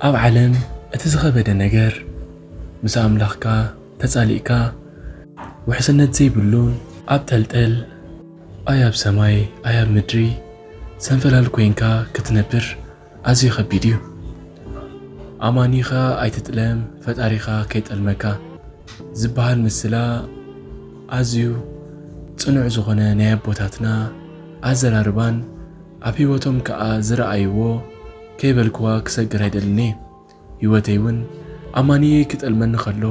ኣብ ዓለም እቲ ዝኸበደ ነገር፣ ምስ ኣምላኽካ ተጻሊእካ፣ ውሕስነት ዘይብሉን ኣብ ጠልጠል፣ ኣይ ኣብ ሰማይ ኣይ ኣብ ምድሪ፣ ሰንፈላል ኮይንካ ክትነብር ኣዝዩ ከቢድ እዩ። ኣማኒኻ ኣይትጥለም፣ ፈጣሪኻ ከይጠልመካ ዝበሃል ምስላ ኣዝዩ ጽኑዕ ዝኾነ ናይ ኣቦታትና ኣዘራርባን ኣብ ህይወቶም ከኣ ዝረኣይዎ ከይበልክዋ ክሰግር ኣይደልን እየ። ህይወተይ እውን ኣማንየ ክጠልመኒ ከሎ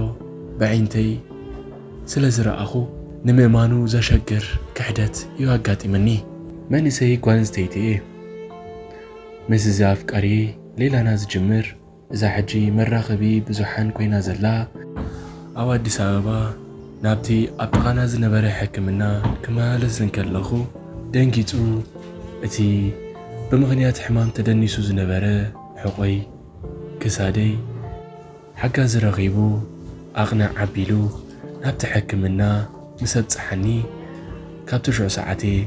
ብዓይንተይ ስለ ዝረኣኹ ንምእማኑ ዘሸግር ክሕደት እዩ ኣጋጢመኒ። መንእሰይ ጓል ኣንስተይቲ እየ። ምስ እዚ ኣፍቃሪየይ ሌላና ዝጅምር እዛ ሕጂ መራኸቢ ብዙሓን ኮይና ዘላ ኣብ ኣዲስ ኣበባ ናብቲ ኣብ ጥቓና ዝነበረ ሕክምና ክመላለስ እንከለኹ ደንጊጹ እቲ ብምኽንያት ሕማም ተደኒሱ ዝነበረ ሕቖይ፣ ክሳደይ ሓጋዚ ረኺቡ ኣቕንዕ ኣቢሉ ናብቲ ሕክምና ምስ ኣብጽሓኒ ካብቲ ሽዑ ሰዓት እየ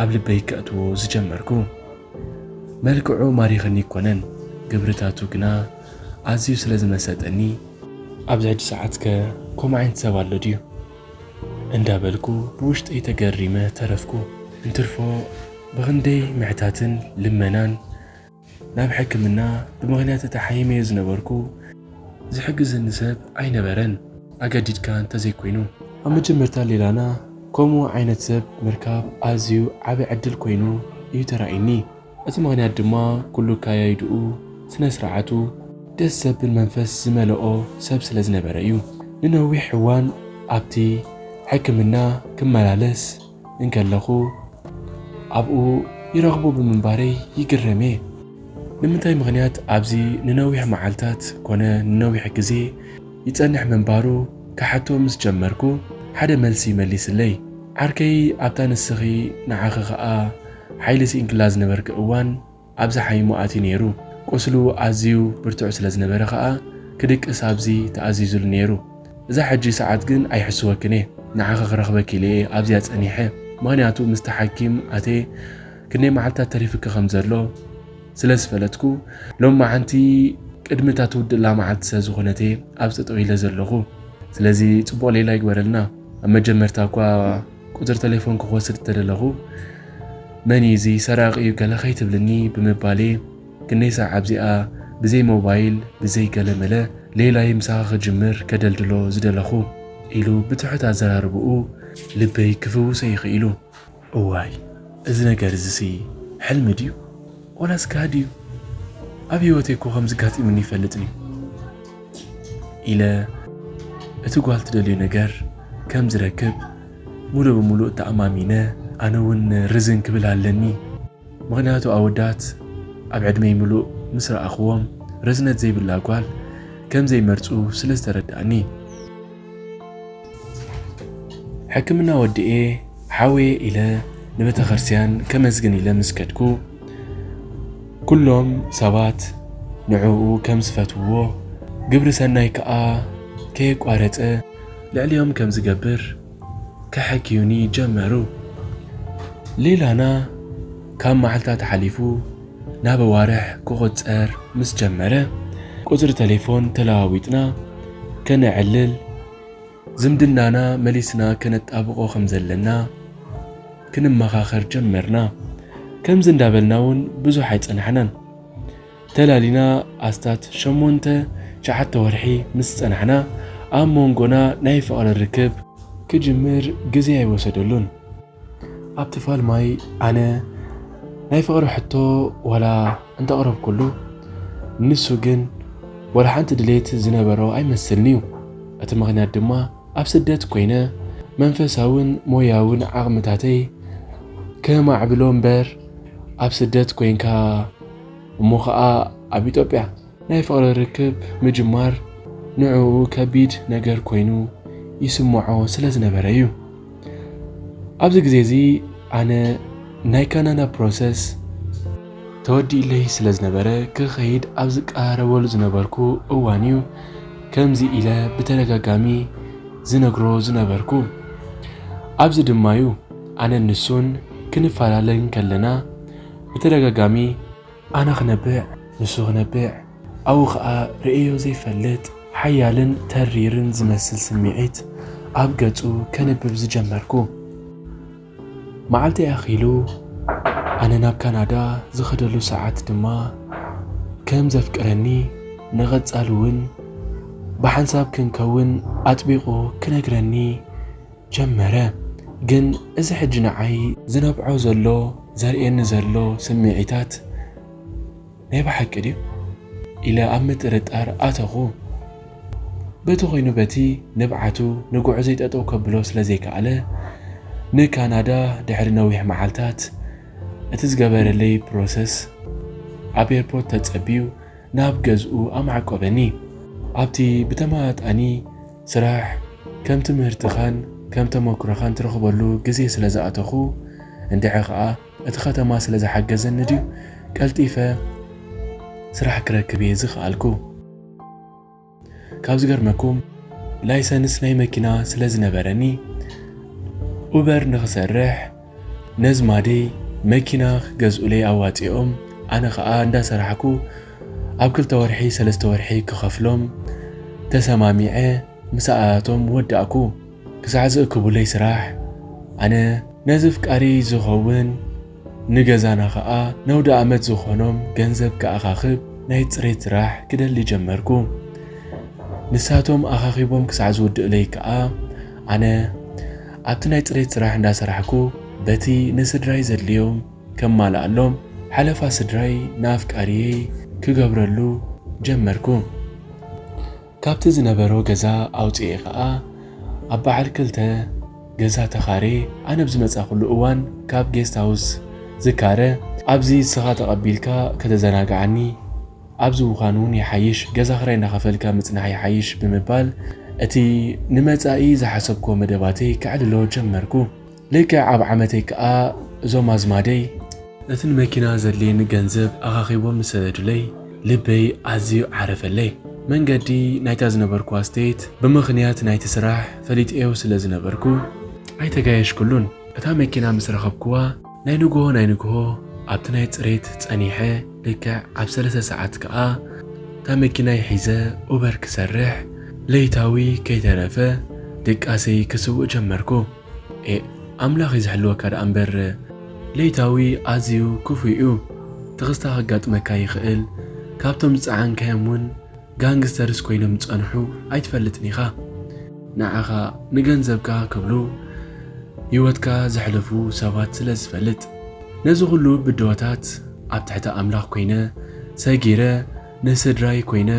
ኣብ ልበይ ከእትዎ ዝጀመርኩ። መልክዑ ማሪኽኒ ኣይኮነን፣ ግብርታቱ ግና ኣዝዩ ስለ ዝመሰጠኒ፣ ኣብዚ ሕጂ ሰዓትከ ከምኡ ዓይነት ሰብ ኣሎ ድዩ? እንዳበልኩ ብውሽጠይ ተገሪመ ተረፍኩ። እንትርፎ ብኽንደይ ምሕታትን ልመናን ናብ ሕክምና ብምኽንያት እቲ ሓይመዮ ዝነበርኩ ዝሕግዘኒ ሰብ ኣይነበረን፣ ኣገዲድካ እንተዘይኮይኑ። ኣብ መጀመርታ ሌላና ከምኡ ዓይነት ሰብ ምርካብ ኣዝዩ ዓቢ ዕድል ኮይኑ እዩ ተራእዩኒ። እቲ ምኽንያት ድማ ኩሉ ኣካያይድኡ፣ ስነ ስርዓቱ፣ ደስ ዘብል መንፈስ ዝመልኦ ሰብ ስለ ዝነበረ እዩ። ንነዊሕ እዋን ኣብቲ ሕክምና ክመላለስ እንከለኹ ኣብኡ ይረኽቦ ብምንባረይ ይግረም እየ። ንምንታይ ምኽንያት ኣብዚ ንነዊሕ መዓልታት ኮነ ንነዊሕ ግዜ ይጸንሕ ምንባሩ ክሓቶ ምስ ጀመርኩ፣ ሓደ መልሲ መሊስለይ። ዓርከይ፣ ኣብታ ንስኺ ንዓኺ ኸኣ ሓይሊ ስኢንክላ ዝነበርኪ እዋን ኣብዚ ሓይሙ ኣትዩ ነይሩ። ቁስሉ ኣዝዩ ብርቱዕ ስለ ዝነበረ ኸኣ ክድቅስ ኣብዚ ተኣዚዙሉ ነይሩ። እዛ ሕጂ ሰዓት ግን ኣይሕስወክን እየ። ንዓኺ ክረኽበኪ ኢለ እየ ኣብዚኣ ጸኒሐ። ምኽንያቱ ምስቲ ሓኪም ኣትየ ክንደይ መዓልታት ተሪፍኪ ከም ዘሎ ስለ ዝፈለጥኩ፣ ሎም መዓንቲ ቅድሚ እታ ትውድእላ መዓልቲ ስለ ዝኾነት እየ ኣብ ጠጠው ኢለ ዘለኹ። ስለዚ ጽቡቕ ሌላ ይግበረልና። ኣብ መጀመርታ እኳ ቁጽሪ ተሌፎንኪ ክወስድ እንተደለኹ፣ መን እዩ እዚ ሰራቒ እዩ ገለ ከይትብልኒ ብምባል እየ ክንደይ ሳዕ ኣብዚኣ ብዘይ ሞባይል ብዘይ ገለ መለ ሌላይ ምሳኻ ክጅምር ከደልድሎ ዝደለኹ ኢሉ ብትሑት ኣዘራርብኡ ልበይ ክፍውሰ ይኽኢሉ። እዋይ፣ እዚ ነገር እዚሲ ሕልሚ ድዩ? ወላስ ጋህዲ እዩ? ኣብ ህይወተይ እኮ ከምዚ ጋጢሙኒ ይፈልጥን እዩ ኢለ እቲ ጓል ትደልዮ ነገር ከም ዝረክብ ሙሉእ ብሙሉእ ተኣማሚነ፣ ኣነ እውን ርዝን ክብል ኣለኒ። ምኽንያቱ ኣወዳት ኣብ ዕድመይ ምሉእ ምስ ረኣኽዎም ርዝነት ዘይብላ ጓል ከም ዘይመርጹ ስለ ዝተረድኣኒ። ሕክምና ወዲኤ ሓወየ ኢለ ንቤተ ክርስቲያን ከመስግን ኢለ ምስ ከድኩ፣ ኩሎም ሰባት ንዕኡ ከም ዝፈትውዎ፣ ግብሪ ሰናይ ከኣ ከየቋረጸ ልዕሊኦም ከም ዝገብር ከሐክዩኒ ጀመሩ። ሌላና ካብ መዓልታት ሓሊፉ ናብ ኣዋርሕ ክቑጸር ምስ ጀመረ፣ ቁጽሪ ተሌፎን ተለዋዊጥና ከነዕልል፣ ዝምድናና መሊስና ከነጣብቖ ከም ዘለና ክንመኻኸር ጀመርና። ከምዚ እንዳበልና እውን ብዙሕ ኣይጸናሕናን። ተላሊና ኣስታት ሸሞንተ ትሽዓተ ወርሒ ምስ ጸናሕና፣ ኣብ መንጎና ናይ ፍቕሪ ርክብ ክጅምር ግዜ ኣይወሰደሉን። ኣብቲ ፋልማይ ኣነ ናይ ፍቕሪ ሕቶ ዋላ እንተቕረብኩሉ፣ ንሱ ግን ዋላ ሓንቲ ድሌት ዝነበሮ ኣይመስልን'ዩ። እቲ ምኽንያት ድማ ኣብ ስደት ኮይነ መንፈሳውን ሞያውን ዓቕምታተይ ከማዕብሎ እምበር፣ ኣብ ስደት ኮይንካ እሞ ኸኣ ኣብ ኢትዮጵያ ናይ ፍቕሪ ርክብ ምጅማር ንዕኡ ከቢድ ነገር ኮይኑ ይስምዖ ስለ ዝነበረ እዩ። ኣብዚ ግዜ እዚ ኣነ ናይ ካናዳ ፕሮሰስ ተወዲኡለይ ስለ ዝነበረ ክኸይድ ኣብ ዝቀራረበሉ ዝነበርኩ እዋን እዩ ከምዚ ኢለ ብተደጋጋሚ ዝነግሮ ዝነበርኩ። ኣብዚ ድማ እዩ ኣነን ንሱን ክንፈላለ እንከለና ብተደጋጋሚ ኣነ ክነብዕ፣ ንሱ ክነብዕ፣ ኣብኡ ኸኣ ርእዮ ዘይፈልጥ ሓያልን ተሪርን ዝመስል ስምዒት ኣብ ገጹ ከንብብ ዝጀመርኩ። መዓልቲ ኣኺሉ ኣነ ናብ ካናዳ ዝኸደሉ ሰዓት ድማ ከም ዘፍቅረኒ፣ ንቐጻሊ እውን ብሓንሳብ ክንከውን ኣጥቢቑ ክነግረኒ ጀመረ። ግን እዚ ሕጂ ንዓይ ዝነብዖ ዘሎ፣ ዘርእየኒ ዘሎ ስምዒታት ናይ ብሓቂ ድዩ ኢለ ኣብ ምጥርጣር ኣተኹ። በቲ ኮይኑ በቲ ንብዓቱ ንጉዕዞይ ጠጠው ከብሎ ስለ ዘይከኣለ፣ ንካናዳ ድሕሪ ነዊሕ መዓልታት እቲ ዝገበረለይ ፕሮሰስ ኣብ ኤርፖርት ተጸብዩ ናብ ገዝኡ ኣማዕቆበኒ። ኣብቲ ብተመጣጣኒ ስራሕ ከም ትምህርትኻን ከም ተመክሮኻን ትረኽበሉ ግዜ ስለ ዝኣተኹ፣ እንድዒ ኸኣ እቲ ኸተማ ስለ ዝሓገዘኒ ድዩ ቀልጢፈ ስራሕ ክረክብ እየ ዝኸኣልኩ። ካብ ዝገርመኩም፣ ላይሰንስ ናይ መኪና ስለ ዝነበረኒ፣ ኡበር ንኽሰርሕ ነዝማደይ መኪና ክገዝኡለይ ኣዋጺኦም፣ ኣነ ኸኣ እንዳሰራሕኩ ኣብ ክልተ ወርሒ፣ ሰለስተ ወርሒ ክኸፍሎም ተሰማሚዐ፣ ምሳኣቶም ወዳእኩ። ክሳዕ ዝእክቡለይ ስራሕ፣ ኣነ ነዚ ፍቃሪ ዝኸውን ንገዛና ኸኣ ነውደ ኣመት ዝኾኖም ገንዘብ ክኣኻኽብ ናይ ጽሬት ስራሕ ክደሊ ጀመርኩ። ንሳቶም ኣኻኺቦም ክሳዕ ዝውድእለይ ከኣ፣ ኣነ ኣብቲ ናይ ጽሬት ስራሕ እንዳሰራሕኩ፣ በቲ ንስድራይ ዘድልዮም ከማልኣሎም፣ ሓለፋ ስድራይ ንኣፍቃሪየይ ክገብረሉ ጀመርኩ። ካብቲ ዝነበሮ ገዛ ኣውጺኤ ከኣ፣ ኣብ በዓል ክልተ ገዛ ተኻርየ። ኣነ ኣብ ዝመጻኹሉ እዋን ካብ ጌስት ሃውስ ዝካረ፣ ኣብዚ ንስኻ ተቐቢልካ ከተዘናግዓኒ፣ ኣብዚ ምዃን እውን ይሓይሽ፣ ገዛ ክራይ እንዳኸፈልካ ምጽናሕ ይሓይሽ ብምባል፣ እቲ ንመጻኢ ዝሓሰብክዎ መደባተይ ከዕልሎ ጀመርኩ። ልክዕ ኣብ ዓመተይ ከኣ እዞም ኣዝማደይ እቲ ንመኪና ዘድልየኒ ገንዘብ ኣኻኺቦም ምስ ሰደዱለይ፣ ልበይ ኣዝዩ ዓረፈለይ። መንገዲ ናይታ ዝነበርኩዋ ስቴት ብምኽንያት ናይቲ ስራሕ ፈሊጠዮ ስለ ዝነበርኩ፣ ኣይተጋየሽኩሉን። እታ መኪና ምስ ረኸብኩዋ፣ ናይ ንግሆ ናይ ንግሆ ኣብቲ ናይ ጽሬት ጸኒሐ፣ ልክዕ ኣብ ሰለስተ ሰዓት ከኣ እታ መኪናይ ሒዘ ኡበር ክሰርሕ፣ ለይታዊ ከይተረፈ ድቃሰይ ክስውእ ጀመርኩ። ኤ፣ ኣምላኽ እዩ ዝሕልወካ ደኣ እምበር፣ ለይታዊ ኣዝዩ ክፉእ እዩ። ትኽስታ ከጋጥመካ ይኽእል። ካብቶም ዝጸዓንካዮም እውን ጋንግስተርስ ኮይኖም ዝጸንሑ ኣይትፈልጥን ኢኻ። ንዓኻ ንገንዘብካ ክብሉ ህይወትካ ዘሕልፉ ሰባት ስለ ዝፈልጥ። ነዚ ኩሉ ብድሆታት ኣብ ትሕቲ ኣምላኽ ኮይነ ሰጊረ፣ ንስድራይ ኮይነ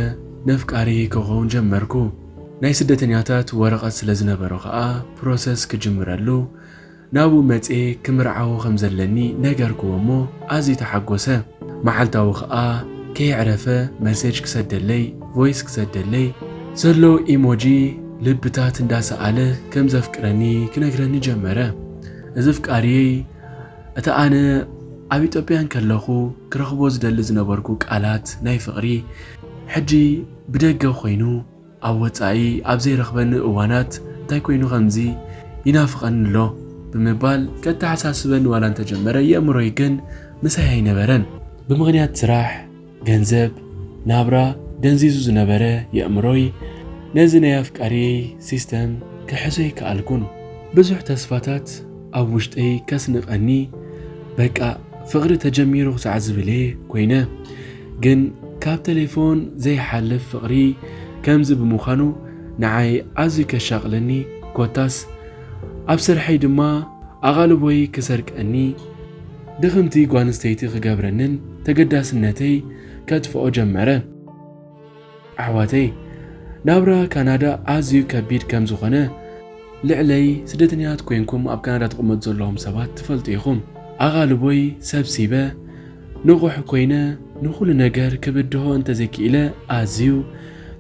ነፍቃሪ ክኸውን ጀመርኩ። ናይ ስደተኛታት ወረቐት ስለ ዝነበሮ ኸኣ ፕሮሰስ ክጅምረሉ ናብኡ መጽየ ክምርዓዎ ከም ዘለኒ ነገርክዎ እሞ ኣዝዩ ተሓጎሰ። መዓልታዊ ኸኣ ከየዕረፈ መሴጅ ክሰደለይ፣ ቮይስ ክሰደለይ፣ ዘሎ ኢሞጂ ልብታት እንዳሰኣለ ከም ዘፍቅረኒ ክነግረኒ ጀመረ። እዚ ኣፍቃሪየይ፣ እቲ ኣነ ኣብ ኢትዮጵያ እንከለኹ ክረኽቦ ዝደሊ ዝነበርኩ ቃላት ናይ ፍቕሪ፣ ሕጂ ብደገ ኮይኑ ኣብ ወጻኢ ኣብ ዘይረኽበኒ እዋናት እንታይ ኮይኑ ከምዚ ይናፍቐኒ ኣሎ ብምባል ከተሓሳስበኒ ዋላ እንተጀመረ፣ የእምሮይ ግን ምሳይ ኣይነበረን። ብምኽንያት ስራሕ፣ ገንዘብ፣ ናብራ ደንዚዙ ዝነበረ የእምሮይ ነዚ ናይ ኣፍቃሪየይ ሲስተም ክሕዞ ኣይከኣልኩን። ብዙሕ ተስፋታት ኣብ ውሽጠይ ከስንቐኒ፣ በቃ ፍቕሪ ተጀሚሩ ክሳዕ ዝብል እየ ኮይነ። ግን ካብ ቴሌፎን ዘይሓልፍ ፍቕሪ ከምዚ ብምዃኑ ንዓይ ኣዝዩ ከሻቕለኒ፣ ኮታስ ኣብ ስርሐይ ድማ ኣቓልቦይ ክሰርቀኒ፣ ድኽምቲ ጓል ኣንስተይቲ ክገብረንን ተገዳስነተይ ከጥፍኦ ጀመረ። ኣሕዋተይ፣ ናብራ ካናዳ ኣዝዩ ከቢድ ከም ዝኾነ ልዕለይ ስደተኛታት ኮይንኩም ኣብ ካናዳ ትቕመጡ ዘለኹም ሰባት ትፈልጡ ኢኹም። ኣቓልቦይ ሰብሲበ ንቑሕ ኮይነ ንኹሉ ነገር ክብድሆ እንተዘይክኢለ ኣዝዩ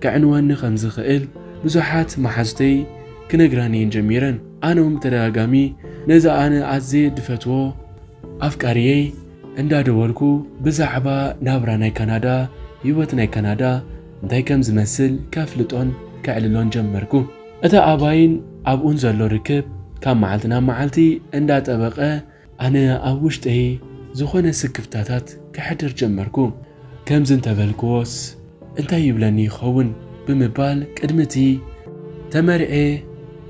ከዕንወኒ ከም ዝኽእል ብዙሓት መሓዙተይ ክነግራኒ እየን ጀሚረን። ኣነ እውን ብተደጋጋሚ ነዚ ኣነ ኣዝየ ድፈትዎ ኣፍቃሪየይ እንዳደወልኩ ብዛዕባ ናብራ ናይ ካናዳ፣ ህይወት ናይ ካናዳ እንታይ ከም ዝመስል ከፍልጦን ከዕልሎን ጀመርኩ። እታ ኣባይን ኣብኡን ዘሎ ርክብ ካብ መዓልቲ ናብ መዓልቲ እንዳጠበቐ፣ ኣነ ኣብ ውሽጠይ ዝኾነ ስክፍታታት ከሕድር ጀመርኩ። ከምዚ እንተበልክዎስ፣ እንታይ ይብለኒ ይኸውን ብምባል ቅድሚ እቲ ተመርዔ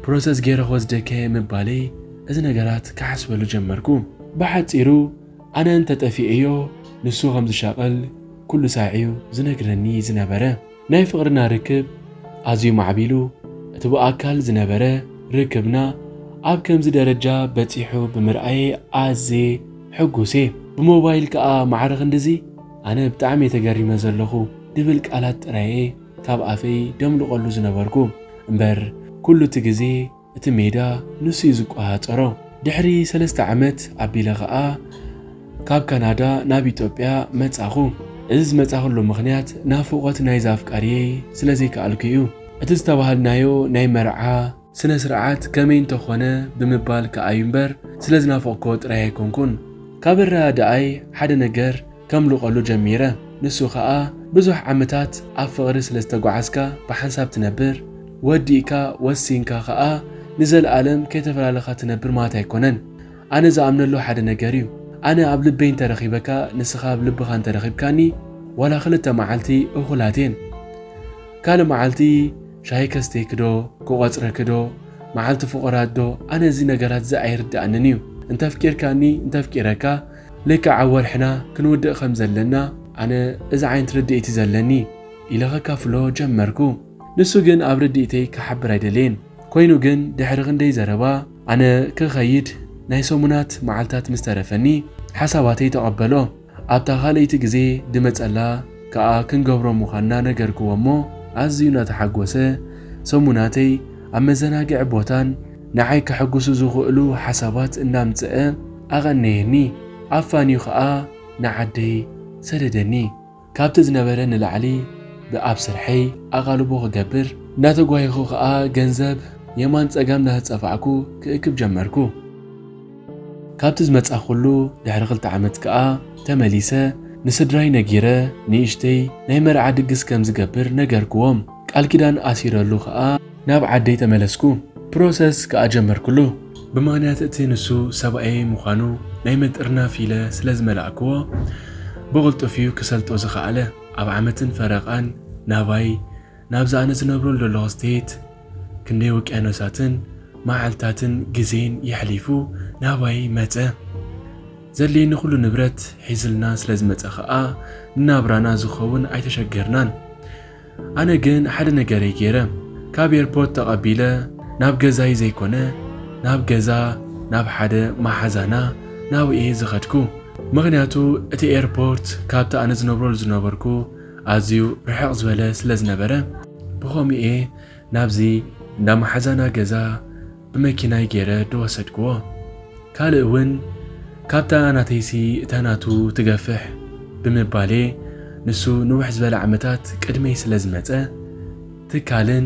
ፕሮሰስ ገይረ ክወስደከ ምባለይ እዚ ነገራት ክሓስበሉ ጀመርኩ። ብሓጺሩ ኣነ እንተጠፊኤዮ ንሱ ከም ዝሻቐል ኩሉ ሳዕ እዩ ዝነግረኒ ዝነበረ። ናይ ፍቕርና ርክብ ኣዝዩ ማዕቢሉ፣ እቲ ብኣካል ዝነበረ ርክብና ኣብ ከምዚ ደረጃ በጺሑ ብምርኣየ ኣዝየ ሕጉስ እየ። ብሞባይል ከኣ ማዕረ ክንድዚ? ኣነ ብጣዕሚ እየ ተገሪመ ዘለኹ ድብል ቃላት ጥራይ እየ ካብ ኣፈይ ደምልቐሉ ዝነበርኩ። እምበር ኩሉ እቲ ግዜ እቲ ሜዳ ንሱ እዩ ዝቆጻጸሮ። ድሕሪ ሰለስተ ዓመት ኣቢለ ከኣ ካብ ካናዳ ናብ ኢትዮጵያ መጻኹ። እዚ ዝመጻኹሉ ምኽንያት ናፍቖት ናይዛ ኣፍቃሪየይ ስለ ዘይከኣልኩ እዩ። እቲ ዝተባህልናዮ ናይ መርዓ ስነ ስርዓት ከመይ እንተኾነ ብምባል ከኣ እዩ እምበር ስለ ዝናፈቕክዎ ጥራይ ኣይኮንኩን። ካብ ኣረዳድኣይ ሓደ ነገር ከምልቐሉ ጀሚረ። ንሱ ኸኣ ብዙሕ ዓመታት ኣብ ፍቕሪ ስለ ዝተጓዓዝካ ብሓንሳብ ትነብር፣ ወዲእካ ወሲንካ ኸኣ ንዘለኣለም ከይተፈላለኻ ትነብር ማለት ኣይኮነን። ኣነ ዝኣምነሉ ሓደ ነገር እዩ። ኣነ ኣብ ልበይ እንተረኺበካ፣ ንስኻ ኣብ ልብኻ እንተረኺብካኒ፣ ዋላ ክልተ መዓልቲ እኹላት እየን። ካልእ መዓልቲ ሻሂ ከስተይክዶ፣ ክቖጽረክዶ፣ መዓልቲ ፍቑራትዶ፣ ኣነ እዚ ነገራት እዚ ኣይርድኣንን እዩ። እንተፍቂርካኒ፣ እንተፍቂረካ፣ ልክዕ ኣብ ወርሕና ክንውድእ ከም ዘለና ኣነ እዚ ዓይነት ርድኢት እዩ ዘለኒ ኢለ ከካፍሎ ጀመርኩ። ንሱ ግን ኣብ ርድኢተይ ክሓብር ኣይደለየን። ኮይኑ ግን ድሕሪ ክንደይ ዘረባ ኣነ ክኸይድ ናይ ሰሙናት መዓልታት ምስ ተረፈኒ ሓሳባተይ ተቐበሎ። ኣብታ ካልኣይቲ ግዜ ድመጸላ ከኣ ክንገብሮ ምዃንና ነገርክዎ እሞ ኣዝዩ እናተሓጎሰ ሰሙናተይ ኣብ መዘናግዒ ቦታን ንዓይ ከሐጉሱ ዝኽእሉ ሓሳባት እናምጽአ ኣቐነየኒ። ኣፋንዩ ከኣ ንዓደይ ሰደደኒ። ካብቲ ዝነበረ ንላዕሊ ብኣብ ስርሐይ ኣቓልቦ ክገብር እናተጓየኹ ከኣ ገንዘብ የማን ጸጋም እናተጸፋዕኩ ክእክብ ጀመርኩ። ካብቲ ዝመጻኹሉ ድሕሪ ክልተ ዓመት ከኣ ተመሊሰ ንስድራይ ነጊረ ንእሽተይ ናይ መርዓ ድግስ ከም ዝገብር ነገርክዎም። ቃል ኪዳን ኣሲረሉ ከኣ ናብ ዓደይ ተመለስኩ። ፕሮሰስ ከኣ ጀመርኩሉ። ብምኽንያት እቲ ንሱ ሰብኣየይ ምዃኑ ናይ ምጥርናፍ ኢለ ስለ ዝመላእክዎ ብቕልጡፍ እዩ ክሰልጦ ዝኸኣለ። ኣብ ዓመትን ፈረቓን ናባይ ናብዚ ኣነ ዝነብረሉ ዘለኹ ስቴት ክንደይ ውቅያኖሳትን መዓልታትን ግዜን የሕሊፉ ናባይ መጸ። ዘድልየኒ ኩሉ ንብረት ሒዝልና ስለ ዝመጸ ኸኣ ንናብራና ዝኸውን ኣይተሸገርናን። ኣነ ግን ሓደ ነገረይ ገይረ። ካብ ኤርፖርት ተቐቢለ ናብ ገዛይ ዘይኮነ ናብ ገዛ ናብ ሓደ መሓዛና ናብኡ እየ ዝኸድኩ። ምኽንያቱ እቲ ኤርፖርት ካብቲ ኣነ ዝነብረሉ ዝነበርኩ ኣዝዩ ርሕቕ ዝበለ ስለ ዝነበረ ብኸምኡ እየ ናብዚ እንዳ መሓዛና ገዛ ብመኪናይ ገይረ ዝወሰድክዎ። ካልእ እውን ካብታ ናተይሲ እታ ናቱ ትገፍሕ ብምባሌ ንሱ ንውሕ ዝበለ ዓመታት ቅድመይ ስለ ዝመጸ ትካልን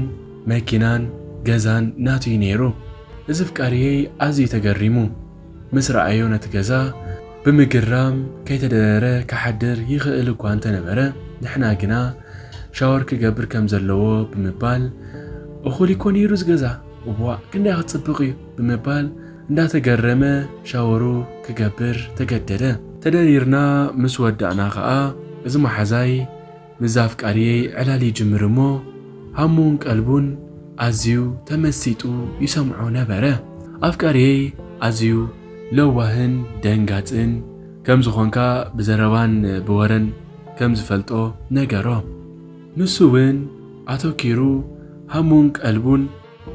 መኪናን ገዛን ናቱ እዩ ነይሩ። እዚ ፍቃርየይ ኣዝዩ ተገሪሙ ምስ ረኣዮ ነቲ ገዛ ብምግራም ከይተደረረ ክሓድር ይኽእል እኳ እንተነበረ ንሕና ግና ሻወር ክገብር ከም ዘለዎ ብምባል እኹል እኮ ነይሩ እዚ ገዛ እዋእ ክንደይ ክጽብቕ እዩ ብምባል እንዳተገረመ ሻወሩ ክገብር ተገደደ። ተደሪርና ምስ ወዳእና ኸኣ እዚ መሓዛይ ምስ ኣፍቃሪየይ ዕላል ይጅምር እሞ ሃሙን ቀልቡን ኣዝዩ ተመሲጡ ይሰምዖ ነበረ። ኣፍቃሪየይ ኣዝዩ ለዋህን ደንጋጽን ከም ዝኾንካ ብዘረባን ብወረን ከም ዝፈልጦ ነገሮ። ንሱ እውን ኣተኪሩ ሃሙን ቀልቡን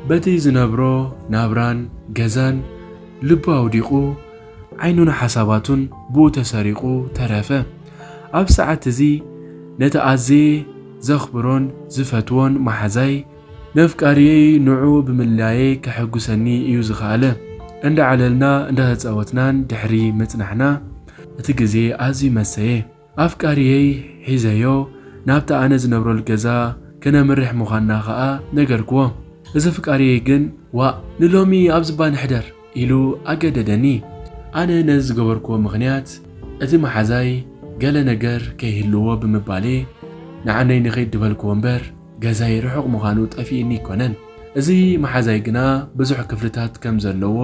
በቲ ዝነብሮ ናብራን ገዛን ልቡ ኣውዲቑ ዓይኑን ሓሳባቱን ብኡ ተሰሪቑ ተረፈ። ኣብ ሰዓት እዚ ነቲ ኣዝየ ዘኽብሮን ዝፈትዎን መሓዛይ ነፍቃሪየይ ንዑ ብምልላየይ ከሐጉሰኒ እዩ ዝኸኣለ። እንዳዓለልና እንዳተጻወትናን ድሕሪ ምጽናሕና እቲ ግዜ ኣዝዩ መሰየ። ኣፍቃሪየይ ሒዘዮ ናብቲ ኣነ ዝነብረሉ ገዛ ከነምርሕ ምዃንና ኸኣ ነገርክዎ። እዚ ኣፍቃሪየይ ግን ዋእ ንሎሚ ኣብዚ እባ ንሕደር ኢሉ ኣገደደኒ። ኣነ ነዚ ዝገበርክዎ ምኽንያት እቲ መሓዛይ ገለ ነገር ከይህልዎ ብምባሌ ንዓነይ ንኸይድ ድበልክዎ እምበር ገዛይ ርሑቕ ምዃኑ ጠፊእኒ ኣይኮነን። እዚ መሓዛይ ግና ብዙሕ ክፍልታት ከም ዘለዎ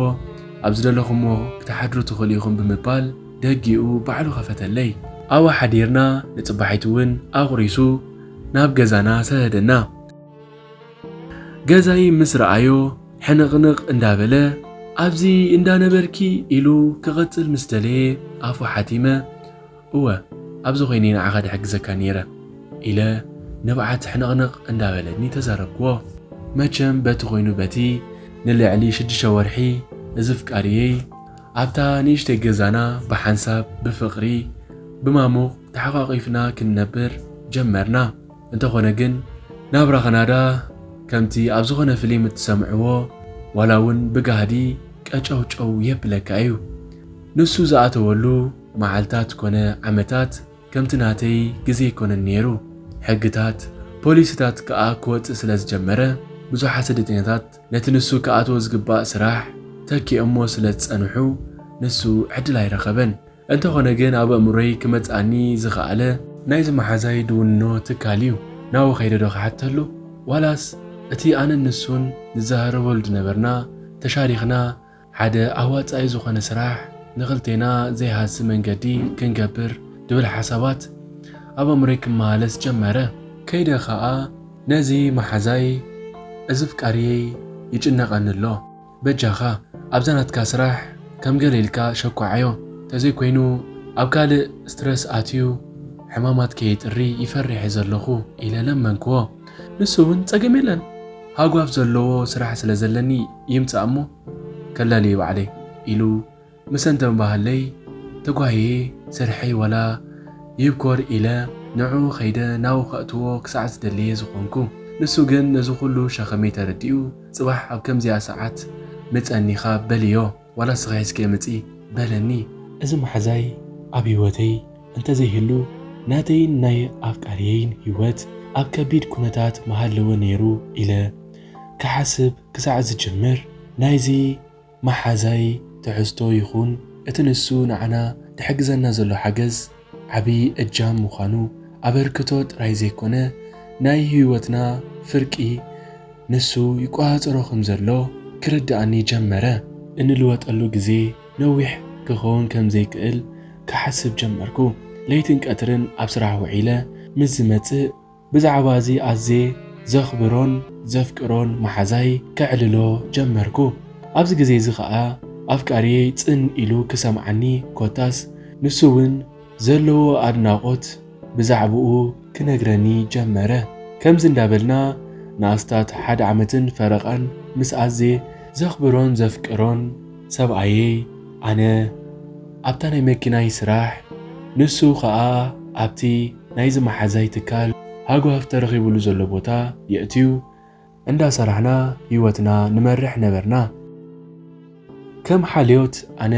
ኣብ ዝደለኹሞ ክትሓድሩ ትኽእሉ ኢኹም ብምባል ደጊኡ ባዕሉ ከፈተለይ። ኣብኡ ሓዲርና ንጽባሒቱ እውን ኣቑሪሱ ናብ ገዛና ሰደደና። ገዛይ ምስ ረኣዮ ሕንቕንቕ እንዳበለ፣ "ኣብዚ እንዳነበርኪ?" ኢሉ ክቕጽል ምስ ደለየ ኣፉ ሓቲመ፣ "እወ፣ ኣብዚ ኮይነ ንዓኻ ድሕግዘካ ነይረ" ኢለ ንብዓት ሕንቕንቕ እንዳበለኒ ተዛረብክዎ። መቸም በቲ ኮይኑ በቲ ንልዕሊ ሽዱሽተ ወርሒ እዚ ፍቃርየይ ኣብታ ንእሽተይ ገዛና ብሓንሳብ ብፍቕሪ ብማሙቕ ተሓቋቒፍና ክንነብር ጀመርና። እንተኾነ ግን ናብራ ካናዳ ከምቲ ኣብ ዝኾነ ፍሊም እትሰምዕዎ ዋላ እውን ብጋህዲ ቀጨውጨው የብለካ እዩ። ንሱ ዝኣተወሉ መዓልታት ኮነ ዓመታት ከምቲ ናተይ ግዜ ኣይኮነን ነይሩ። ሕግታት፣ ፖሊሲታት ከኣ ክወጽእ ስለ ዝጀመረ ብዙሓት ስደተኛታት ነቲ ንሱ ክኣትዎ ዝግባእ ስራሕ ተኪኦሞ ስለ ዝጸንሑ ንሱ ዕድል ኣይረኸበን። እንተኾነ ግን ኣብ ኣእምሮይ ክመጽኣኒ ዝኸኣለ ናይዚ መሓዛይ ድውኖ ትካል እዩ። ናብኡ ከይደ ዶ ክሓተሉ? ዋላስ እቲ ኣነን ንሱን ንዘራረበሉ ዝነበርና ተሻሪኽና ሓደ ኣዋጻኢ ዝኾነ ስራሕ ንኽልቴና ዘይሃሲ መንገዲ ክንገብር ድብል ሓሳባት ኣብ ኣእምሮይ ክመላለስ ጀመረ። ከይደ ኸኣ ነዚ መሓዛይ እዚ ፍቃርየይ ይጭነቐኒ ኣሎ። በጃኻ ኣብዛ ናትካ ስራሕ ከም ገለ ኢልካ ሸኳዓዮ። ተዘይኮይኑ ኣብ ካልእ ስትረስ ኣትዩ ሕማማት ከየጥሪ ይፈርሕ እየ ዘለኹ ኢለ ለመንክዎ። ንሱ እውን ጸገም የለን፣ ሃጓፍ ዘለዎ ስራሕ ስለ ዘለኒ ይምጻእ እሞ ከላልዮ ባዕለይ ኢሉ ምስ ኣንተምባሃለይ ተጓህየ ስርሐይ ዋላ ይብኮር ኢለ ንዕኡ ከይደ ናብኡ ከእትዎ ክሳዕ ዝደለየ ዝኾንኩ። ንሱ ግን ነዚ ኩሉ ሸኸመይ ተረዲኡ ጽባሕ ኣብ ከምዚኣ ሰዓት ምጸኒኻ በልዮ ዋላ ስኻ ሒዝኪ ምጺ በለኒ። እዚ መሓዛይ ኣብ ህይወተይ እንተዘይህሉ ናተይን ናይ ኣፍቃርየይን ህይወት ኣብ ከቢድ ኩነታት ምሃለወ ነይሩ ኢለ ክሓስብ ክሳዕ ዝጅምር ናይዚ መሓዛይ ትሕዝቶ ይኹን እቲ ንሱ ንዓና ድሕግዘና ዘሎ ሓገዝ ዓቢ እጃም ምዃኑ ኣበርክቶ ጥራይ ዘይኮነ ናይ ህይወትና ፍርቂ ንሱ ይቆጻጸሮ ከም ዘሎ ክርድኣኒ ጀመረ። እንልወጠሉ ግዜ ነዊሕ ክኸውን ከም ዘይክእል ክሓስብ ጀመርኩ። ለይትን ቀትርን ኣብ ስራሕ ውዒለ ምስ ዝመጽእ ብዛዕባ እዚ ኣዝየ ዘኽብሮን ዘፍቅሮን መሓዛይ ከዕልሎ ጀመርኩ። ኣብዚ ግዜ እዚ ኸኣ ኣፍቃሪየይ ጽን ኢሉ ክሰምዓኒ ኮታስ ንሱ እውን ዘለዎ ኣድናቖት ብዛዕባኡ ክነግረኒ ጀመረ። ከምዚ እንዳበልና ንኣስታት ሓደ ዓመትን ፈረቓን ምስ ኣዝየ ዘኽብሮን ዘፍቅሮን ሰብኣየይ ኣነ ኣብታ ናይ መኪናይ ስራሕ ንሱ ኸኣ ኣብቲ ናይዚ መሓዛይ ትካል ሃጓፍ ተረኺብሉ ዘሎ ቦታ የእትዩ እንዳሰራሕና ህይወትና ንመርሕ ነበርና። ከም ሓልዮት ኣነ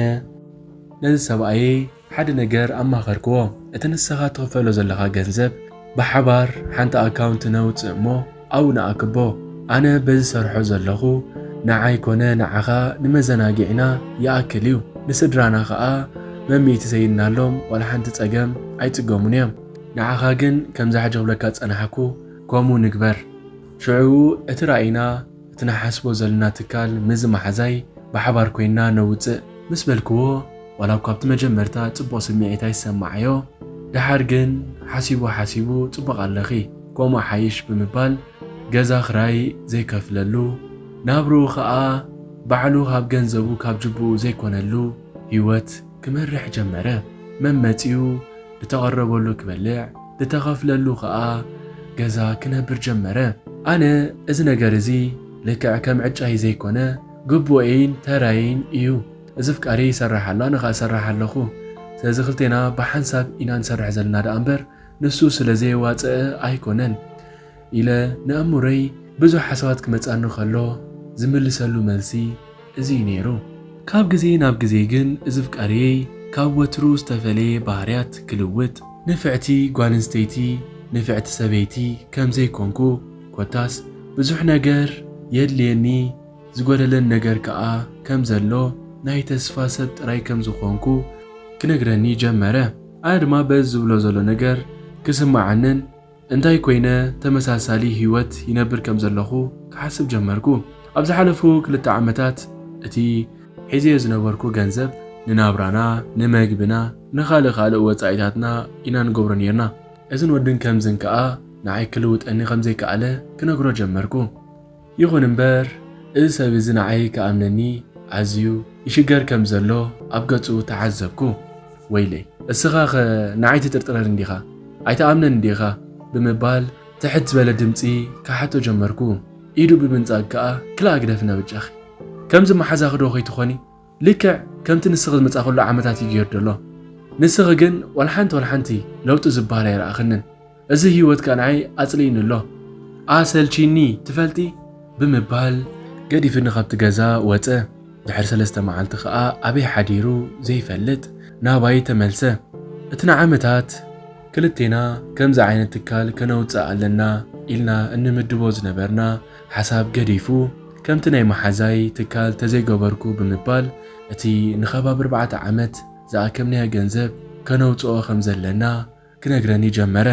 ነዚ ሰብኣየይ ሓደ ነገር ኣማኸርክዎ። እቲ ንስኻ ትኽፈሎ ዘለኻ ገንዘብ ብሓባር ሓንቲ ኣካውንት ነውጽእ እሞ ኣብኡ ንኣክቦ። ኣነ በዚ ሰርሖ ዘለኹ ንዓይ ኮነ ንዓኻ ንመዘናግዒና ይኣክል እዩ። ንስድራና ኸኣ መምይቲ ሰይድናሎም ዋላ ሓንቲ ጸገም ኣይጽገሙን እዮም። ንዓኻ ግን ከምዚ ሕጂ ክብለካ ዝጸናሕኩ ከምኡ ንግበር። ሽዑ እቲ ራእይና እቲ ንሓስቦ ዘለና ትካል ምስዚ መሓዛይ ብሓባር ኮይንና ነውጽእ ምስ በልክዎ ዋላ እኳ ኣብቲ መጀመርታ ጽቡቕ ስምዒት ኣይሰማዓዮ፣ ደሓር ግን ሓሲቡ ሓሲቡ ጽቡቕ ኣለኺ ከምኡ ሓይሽ ብምባል ገዛ ክራይ ዘይከፍለሉ ናብርኡ ኸኣ ባዕሉ ካብ ገንዘቡ ካብ ጅብኡ ዘይኮነሉ ህይወት ክመርሕ ጀመረ። መመጺኡ ዝተቐረበሉ ክበልዕ ዝተኸፍለሉ ኸኣ ገዛ ክነብር ጀመረ። ኣነ እዚ ነገር እዚ ልክዕ ከም ዕጫይ ዘይኮነ ግቡኤይን ተራይን እዩ። እዚ ፍቃሪ ይሰርሕ ኣሎ፣ ኣነ ኸኣ እሰርሕ ኣለኹ። ስለዚ ክልቴና ብሓንሳብ ኢና ንሰርሕ ዘለና ደኣ እምበር ንሱ ስለ ዘየዋጽአ ኣይኮነን ኢለ ንኣእምሮይ ብዙሕ ሓሳባት ክመጻኒ ከሎ ዝምልሰሉ መልሲ እዚ እዩ ነይሩ። ካብ ግዜ ናብ ግዜ ግን እዚ ፍቃሪየይ ካብ ወትሩ ዝተፈለየ ባህርያት ክልውጥ፣ ንፍዕቲ ጓል ኣንስተይቲ፣ ንፍዕቲ ሰበይቲ ከም ዘይኮንኩ፣ ኮታስ ብዙሕ ነገር የድልየኒ ዝጎደለን ነገር ከኣ ከም ዘሎ፣ ናይ ተስፋ ሰብ ጥራይ ከም ዝኾንኩ ክነግረኒ ጀመረ። ኣነ ድማ በዚ ዝብሎ ዘሎ ነገር ክስምዓንን እንታይ ኮይነ ተመሳሳሊ ህይወት ይነብር ከም ዘለኹ ክሓስብ ጀመርኩ። ኣብ ዝሓለፉ ክልተ ዓመታት እቲ ሒዘዮ ዝነበርኩ ገንዘብ ንናብራና፣ ንመግብና፣ ንኻልእ ካልእ ወጻኢታትና ኢና ንገብሮ ነይርና። እዝን ወድን ከምዝን ከኣ ንዓይ ክልውጠኒ ከም ዘይከኣለ ክነግሮ ጀመርኩ። ይኹን እምበር፣ እዚ ሰብ እዚ ንዓይ ክኣምነኒ ኣዝዩ ይሽገር ከም ዘሎ ኣብ ገጹ ተዓዘብኩ። "ወይለይ፣ እስኻኸ ንዓይ ትጥርጥረኒ ዲኻ? ኣይትኣምነኒ ዲኻ?" ብምባል ትሕት ዝበለ ድምጺ ክሓቶ ጀመርኩ። ኢዱ ብምንጻግ ከኣ፣ "ክላእ ግደፍና በጃኺ። ከምዚ መሓዛኺ ዶ ከይትኾኒ? ልክዕ ከምቲ ንስኺ ዝመጻእክሉ ዓመታት እዩ ገይሩ ዘሎ። ንስኺ ግን ዋላ ሓንቲ ዋላ ሓንቲ ለውጢ ዝበሃል ኣይረኣኽንን። እዚ ህይወት ከኣ ንዓይ ኣጽሊእኒ ኣሎ። ኣሰልቺኒ ትፈልጢ?" ብምባል ገዲፍኒ ካብቲ ገዛ ወጸ። ድሕሪ ሰለስተ መዓልቲ ከኣ ኣበይ ሓዲሩ ዘይፈልጥ ናባይ ተመልሰ። እቲ ንዓመታት ክልቴና ከምዚ ዓይነት ትካል ከነውጽእ ኣለና ኢልና እንምድቦ ዝነበርና ሓሳብ ገዲፉ፣ ከምቲ ናይ መሓዛይ ትካል ተዘይገበርኩ ብምባል፣ እቲ ንኸባቢ ኣርባዕተ ዓመት ዝኣከብናዮ ገንዘብ ከነውጽኦ ከም ዘለና ክነግረኒ ጀመረ።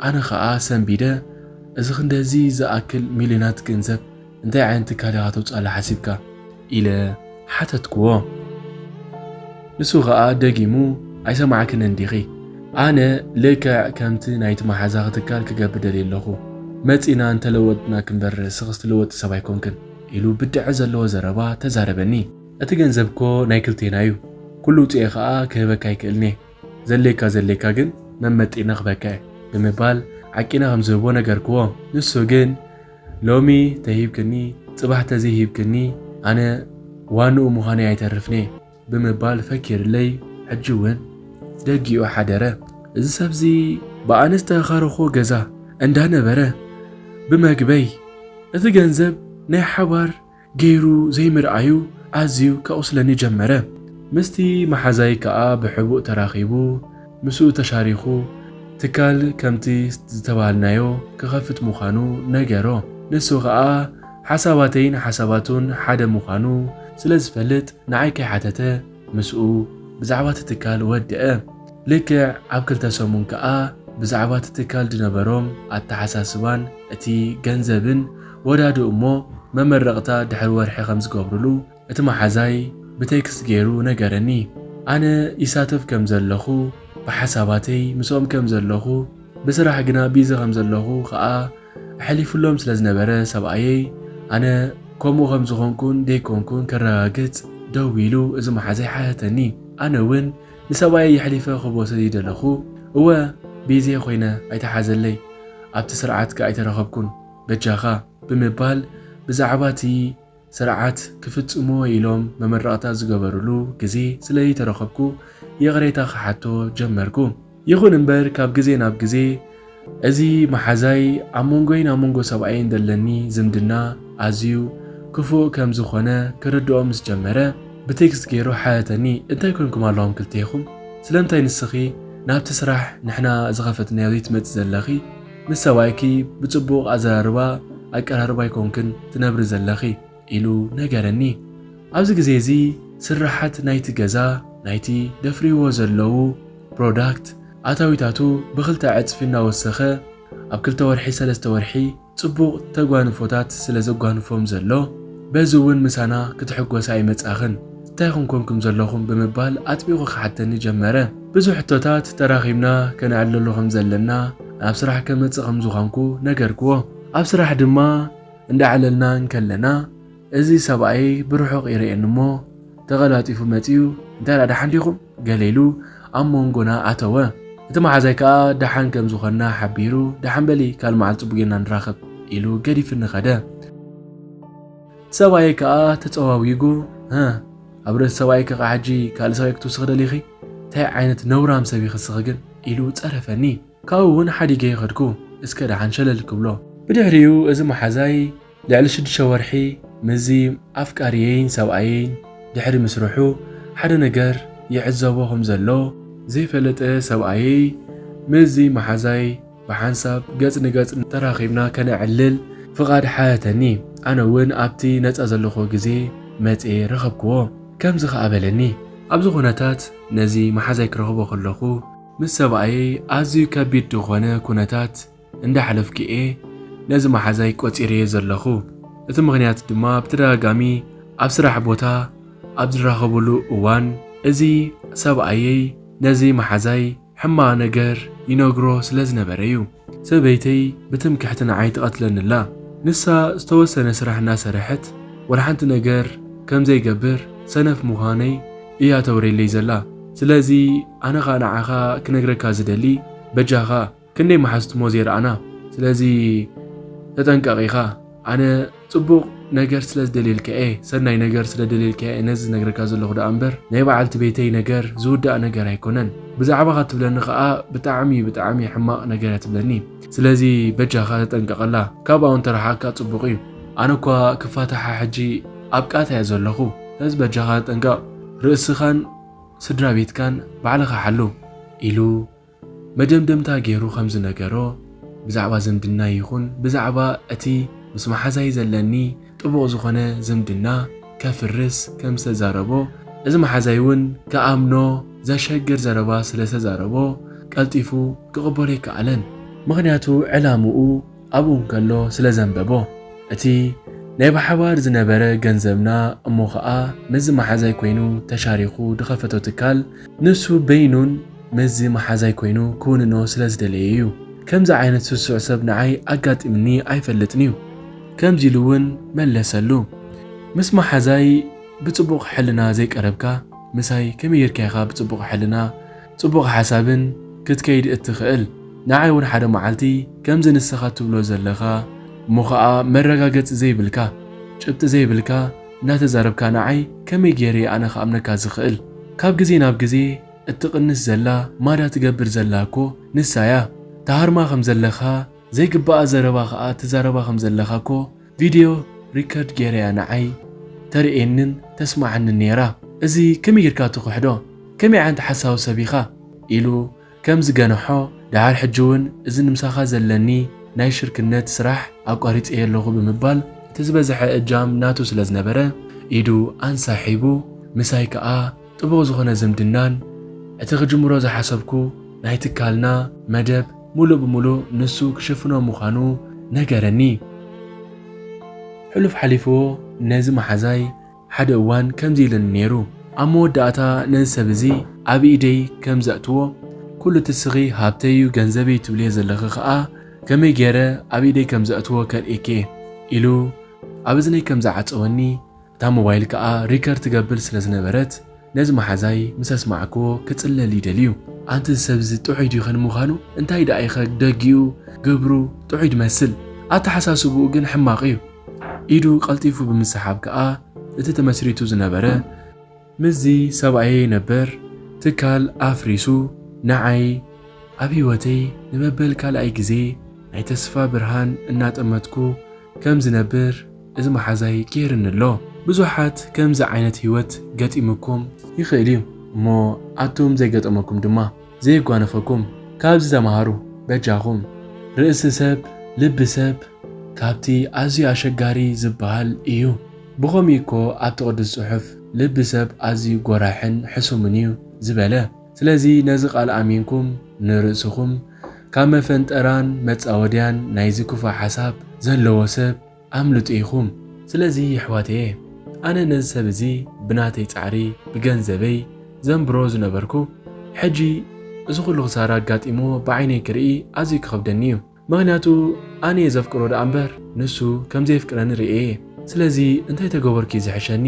ኣነ ኸኣ ሰንቢደ፣ "እዚ ክንደዚ ዝኣክል ሚልዮናት ገንዘብ እንታይ ዓይነት ትካል ኢኻ ተውጽኣሉ ሓሲብካ?" ኢለ ሓተትክዎ። ንሱ ኸኣ ደጊሙ፣ "ኣይሰማዕክንን ዲኺ? ኣነ ልክዕ ከምቲ ናይቲ መሓዛኺ ትካል ክገብር ደልየ ኣለኹ። መጺና እንተለወጥና ክንበር፣ ንስኺስ ትልወጢ ሰብ ኣይኮንክን" ኢሉ ብድዐ ዘለዎ ዘረባ ተዛረበኒ። "እቲ ገንዘብ እኮ ናይ ክልቴና እዩ። ኩሉ ውጽኤ ኸኣ ክህበካ ኣይክእልን እየ። ዘድልየካ ዘድልየካ ግን መመጢነ ክህበካ እየ" ብምባል ዓቂነ ከም ዝህቦ ነገርክዎ። ንሱ ግን፣ "ሎሚ ተሂብክኒ፣ ጽባሕ ተዘይሂብክኒ፣ ኣነ ዋንኡ ምዃነይ ኣይተርፍን እየ" ብምባል ፈኪርለይ፣ ሕጂ እውን ደጊኡ ሓደረ። እዚ ሰብዚ ብኣነ ዝተኸረኾ ገዛ እንዳነበረ፣ ብመግበይ እቲ ገንዘብ ናይ ሓባር ገይሩ ዘይምርኣዩ ኣዝዩ ከቑስለኒ ጀመረ። ምስቲ መሓዛይ ከኣ ብሕቡእ ተራኺቡ፣ ምስኡ ተሻሪኹ፣ ትካል ከምቲ ዝተባሃልናዮ ክኸፍት ምዃኑ ነገሮ። ንሱ ከኣ ሓሳባተይን ሓሳባቱን ሓደ ምዃኑ ስለ ዝፈልጥ፣ ንዓይ ከይሓተተ ምስኡ ብዛዕባ እቲ ትካል ወደአ። ልክዕ ኣብ ክልተ ሰሙን ከኣ ብዛዕባ እቲ ትካል ዝነበሮም ኣተሓሳስባን እቲ ገንዘብን ወዳድኡ እሞ፣ መመረቕታ ድሕሪ ወርሒ ከም ዝገብሩሉ እቲ መሓዛይ ብቴክስት ገይሩ ነገረኒ። ኣነ ይሳተፍ ከም ዘለኹ፣ ብሓሳባተይ ምስኦም ከም ዘለኹ፣ ብስራሕ ግና ቢዚ ከም ዘለኹ ኸኣ ኣሕሊፉሎም ስለ ዝነበረ ሰብኣየይ፣ ኣነ ከምኡ ከም ዝኾንኩን ደይኮንኩን ከረጋግጽ ደዊሉ እዚ መሓዛይ ሓተተኒ። ኣነ እውን ንሰብኣየይ የሕሊፈ ክህቦ ስለ ዘይደለኹ፣ "እወ፣ ቢዚ ኮይነ ኣይተሓዘለይ፣ ኣብቲ ስርዓት ከኣ ኣይተረኸብኩን፣ በጃኻ" ብምባል ብዛዕባ እቲ ስርዓት ክፍጽምዎ ኢሎም መመረቕታ ዝገበሩሉ ግዜ ስለ ዘይተረኸብኩ ይቕሬታ ክሓቶ ጀመርኩ። ይኹን እምበር ካብ ግዜ ናብ ግዜ እዚ መሓዛይ ኣብ መንጎይን ኣብ መንጎ ሰብኣየይን ዘለኒ ዝምድና ኣዝዩ ክፉእ ከም ዝኾነ ክርድኦ ምስ ጀመረ ብቴክስት ገይሩ ሓተተኒ፣ "እንታይ ኮንኩም ኣለኹም ክልቴኹም? ስለምንታይ ንስኺ ናብቲ ስራሕ ንሕና ዝኸፈትናዮ ዘይትመጺ ዘለኺ? ምስ ሰብኣይኪ ብጽቡቕ ኣዘራርባ ኣቀራርባ ኣይኮንክን ትነብሪ ዘለኺ?" ኢሉ ነገረኒ። ኣብዚ ግዜ እዚ ስርሓት ናይቲ ገዛ፣ ናይቲ ደፍርዎ ዘለዉ ፕሮዳክት ኣታዊታቱ ብኽልተ ዕጽፊ እናወሰኸ፣ ኣብ ክልተ ወርሒ፣ ሰለስተ ወርሒ ጽቡቕ ተጓንፎታት ስለ ዘጓንፎም ዘሎ፣ በዚ እውን ምሳና ክትሕጎሳ ኣይመጻኽን፣ እንታይ ኢኹም ኮንኩም ዘለኹም ብምባል ኣጥቢቑ ክሓተኒ ጀመረ። ብዙሕ ሕቶታት ተራኺብና ከነዕልሎ ከም ዘለና፣ ናብ ስራሕ ከመጽእ ከም ዝኾንኩ ነገርክዎ። ኣብ ስራሕ ድማ እንዳዕለልና እንከለና፣ እዚ ሰብኣይ ብርሑቕ ይርእየኒ እሞ፣ ተቐላጢፉ መጺኡ፣ "እንታይ ደኣ ደሓን ዲኹም?" ገለ ኢሉ ኣብ መንጎና ኣተወ። እቲ መሓዛይ ከኣ ደሓን ከም ዝኾንና ሓቢሩ፣ "ደሓን በሊ፣ ካልእ መዓልቲ ጽቡቕ ጌርና ንራኸብ" ኢሉ ገዲፍኒ ኸደ። ሰብኣየይ ከኣ ተጸዋዊጉ፣ "ህ፣ ኣብ ርእሲ ሰብኣይኪ ከኣ ሕጂ ካልእ ሰብኣይ ክትውስኺ ደሊኺ? እንታይ ዓይነት ነውራም ሰብ ኢኺ እስኺ ግን?" ኢሉ ጸረፈኒ። ካብኡ እውን ሓዲገ ይኸድኩ፣ እስከ ደሓን ሸለል ክብሎ። ብድሕሪኡ እዚ መሓዛይ ልዕሊ ሽዱሽተ ወርሒ ምስዚ ኣፍቃሪየይን ሰብኣየይን ድሕሪ ምስርሑ፣ ሓደ ነገር ይዕዘቦ ከም ዘሎ ዘይፈለጠ ሰብኣየይ ምስዚ መሓዛይ ብሓንሳብ ገጽ ንገጽ ተራኺብና ከነዕልል ፍቓድ ሓተተኒ። ኣነ እውን ኣብቲ ነጻ ዘለኹ ግዜ መጽየ ረኸብክዎ። ከምዚ ኸኣ በለኒ፣ "ኣብዚ ኩነታት ነዚ መሓዛይ ክረኽቦ ከለኹ፣ ምስ ሰብኣየይ ኣዝዩ ከቢድ ዝኾነ ኩነታት እንዳሕለፍኩ እየ ነዚ መሓዛይ ቆጺረዮ ዘለኹ። እቲ ምኽንያት ድማ ብተደጋጋሚ ኣብ ስራሕ ቦታ ኣብ ዝራኸቡሉ እዋን፣ እዚ ሰብኣየይ ነዚ መሓዛይ ሕማቕ ነገር ይነግሮ ስለ ዝነበረ እዩ። ሰበይተይ ብትምክሕቲ ንዓይ ትቐትለኒ ኣላ። ንሳ ዝተወሰነ ስራሕ እናሰርሐት፣ ወላ ሓንቲ ነገር ከም ዘይገብር ሰነፍ ምዃነይ እያ ተውሬለይ ዘላ። ስለዚ ኣነ ኸኣ ንዓኻ ክነግረካ ዝደሊ፣ በጃኻ፣ ክንደይ መሓዙት እሞ ዘይረኣና። ስለዚ ተጠንቀቕ ኢኻ። ኣነ ጽቡቕ ነገር ስለ ዝደልየልካ እየ፣ ሰናይ ነገር ስለ ደልየልካ እየ ነዚ ዝነግረካ ዘለኹ ደኣ እምበር፣ ናይ በዓልቲ ቤተይ ነገር ዝውዳእ ነገር ኣይኮነን። ብዛዕባኻ ትብለኒ ኸኣ ብጣዕሚ፣ ብጣዕሚ ሕማቕ ነገር እያ ትብለኒ። ስለዚ በጃኻ ተጠንቀቐላ። ካብኣ እውን ተረሓቕካ ጽቡቕ እዩ። ኣነ እኳ ክፋታሓ ሕጂ ኣብ ቃታ እየ ዘለኹ። ስለዚ በጃኻ ተጠንቀቕ። ርእስኻን ስድራ ቤትካን ባዕልኻ ሓሉ፣ ኢሉ መደምደምታ ገይሩ ከም ዝነገሮ፣ ብዛዕባ ዝምድና ይኹን ብዛዕባ እቲ ምስ መሓዛይ ዘለኒ ጥቡቕ ዝኾነ ዝምድና ከፍርስ ከም ዝተዛረቦ፣ እዚ መሓዛይ እውን ክኣምኖ ዘሸግር ዘረባ ስለ ዝተዛረቦ፣ ቀልጢፉ ክቕበሎ ኣይከኣለን። ምኽንያቱ ዕላምኡ ኣብኡ እንከሎ ስለ ዘንበቦ። እቲ ናይ ብሓባር ዝነበረ ገንዘብና እሞ ኸኣ ምስዚ መሓዛይ ኮይኑ ተሻሪኹ ዝኸፈቶ ትካል፣ ንሱ በይኑን ምስዚ መሓዛይ ኮይኑ ክውንኖ ስለ ዝደለየ እዩ። ከምዚ ዓይነት ስሱዕ ሰብ ንዓይ ኣጋጢምኒ ኣይፈልጥን እዩ። ከምዚ ኢሉ እውን መለሰሉ። ምስ መሓዛይ ብጽቡቕ ሕልና ዘይቀረብካ፣ ምሳይ ከመይ ጌርካ ኢኻ ብጽቡቕ ሕልና፣ ጽቡቕ ሓሳብን ክትከይድ እትኽእል? ንዓይ እውን ሓደ መዓልቲ ከምዚ ንስኻ ትብሎ ዘለኻ፣ እሞ ኸኣ መረጋገጺ ዘይብልካ፣ ጭብጢ ዘይብልካ እናተዛረብካ ንዓይ ከመይ ገይረ ኣነ ክኣምነካ ዝኽእል? ካብ ግዜ ናብ ግዜ እትቕንስ ዘላ፣ ማዳ ትገብር ዘላ እኮ ንሳ እያ። ትሃርማ ከም ዘለኻ፣ ዘይግባኣ ዘረባ ኸኣ ትዛረባ ከም ዘለኻ እኮ ቪድዮ ሪከርድ ገይረያ ንዓይ ተርእየንን ተስማዓንን ነይራ። እዚ ከመይ ጌርካ ትኽሕዶ? ከመይ ዓይነት ሓሳዊ ሰብ ኢኻ? ኢሉ ከም ዝገንሖ፣ ደሓር ሕጂ እውን እዚ ንምሳኻ ዘለኒ ናይ ሽርክነት ስራሕ ኣቋሪጸዮ ኣለኹ ብምባል፣ እቲ ዝበዝሐ እጃም ናቱ ስለ ዝነበረ፣ ኢዱ ኣንሳሒቡ ምሳይ ከኣ ጥቡቕ ዝኾነ ዝምድናን፣ እቲ ክጅምሮ ዝሓሰብኩ ናይ ትካልና መደብ ሙሉእ ብሙሉእ ንሱ ክሽፍኖ ምዃኑ ነገረኒ። ሕሉፍ ሓሊፍዎ ነዚ መሓዛይ ሓደ እዋን ከምዚ ኢሉኒ ነይሩ። ኣብ መወዳእታ ነዚ ሰብ እዚ ኣብ ኢደይ ከም ዘእትዎ፣ ኩሉ እቲ ስኺ ሃብተይ'ዩ ገንዘበይ'ዩ ትብልዮ ዘለኺ ኸኣ ከመይ ገይረ ኣብ ኢደይ ከም ዘእትዎ ከርእየኪ እየ፣ ኢሉ ኣብ እዝነይ ከም ዝዓጸወኒ፣ እታ ሞባይል ከኣ ሪከርድ ትገብር ስለ ዝነበረት፣ ነዚ መሓዛይ ምስ ኣስማዕክዎ ክጽለል ይደልዩ። ኣንቲ እዚ ሰብ እዚ ጥዑይ ድዩ ከ ንምዃኑ? እንታይ ደኣ ኢኸ ደጊኡ፣ ግብሩ ጥዑይ ድመስል፣ ኣተሓሳስብኡ ግን ሕማቕ እዩ። ኢዱ ቀልጢፉ ብምስሓብ ከኣ እቲ ተመስሪቱ ዝነበረ ምስዚ ሰብኣየይ ነበር ትካል ኣፍሪሱ ንዓይ ኣብ ህይወተይ ንመበል ካልኣይ ግዜ ናይ ተስፋ ብርሃን እናጠመትኩ ከም ዝነብር እዚ መሓዛይ ገይርኒ ኣሎ። ብዙሓት ከምዚ ዓይነት ህይወት ገጢሙኩም ይኽእል እዩ፣ እሞ ኣቱም ዘይገጠመኩም ድማ ዘየጓነፈኩም ካብዚ ተምሃሩ። በጃኹም፣ ርእሲ ሰብ፣ ልቢ ሰብ ካብቲ ኣዝዩ ኣሸጋሪ ዝበሃል እዩ። ብኸምኡ እኮ ኣብቲ ቅዱስ ጽሑፍ ልቢ ሰብ ኣዝዩ ጎራሕን ሕሱምን እዩ ዝበለ። ስለዚ ነዚ ቃል ኣሚንኩም ንርእስኹም ካብ መፈንጠራን መጻወድያን ናይዚ ክፉእ ሓሳብ ዘለዎ ሰብ ኣምልጡ ኢኹም። ስለዚ የሕዋተየ፣ ኣነ ነዚ ሰብ እዚ ብናተይ ጻዕሪ፣ ብገንዘበይ ዘንብሮ ዝነበርኩ፣ ሕጂ እዚ ኩሉ ክሳራ ኣጋጢምዎ ብዓይነይ ክርኢ ኣዝዩ ክኸብደኒ እዩ። ምኽንያቱ ኣነ እየ ዘፍቅሮ ደኣ እምበር ንሱ ከም ዘየፍቅረኒ ርእየ እየ። ስለዚ እንታይ ተገበርኩ እዩ ዝሕሸኒ?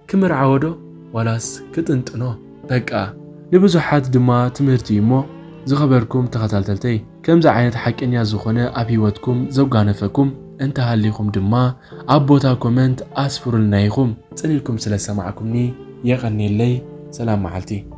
ክምርዓዎ ዶ ዋላስ ክጥንጥኖ? በቃ ንብዙሓት ድማ ትምህርቲ እዩ እሞ፣ ዝኸበርኩም ተኸታተልተይ፣ ከምዚ ዓይነት ሓቀኛ ዝኾነ ኣብ ህይወትኩም ዘጓነፈኩም እንተሃሊኹም ድማ ኣብ ቦታ ኮመንት ኣስፍሩልና ኢኹም። ጽን ኢልኩም ስለ ዝሰማዕኩምኒ የቐንየለይ። ሰላም መዓልቲ።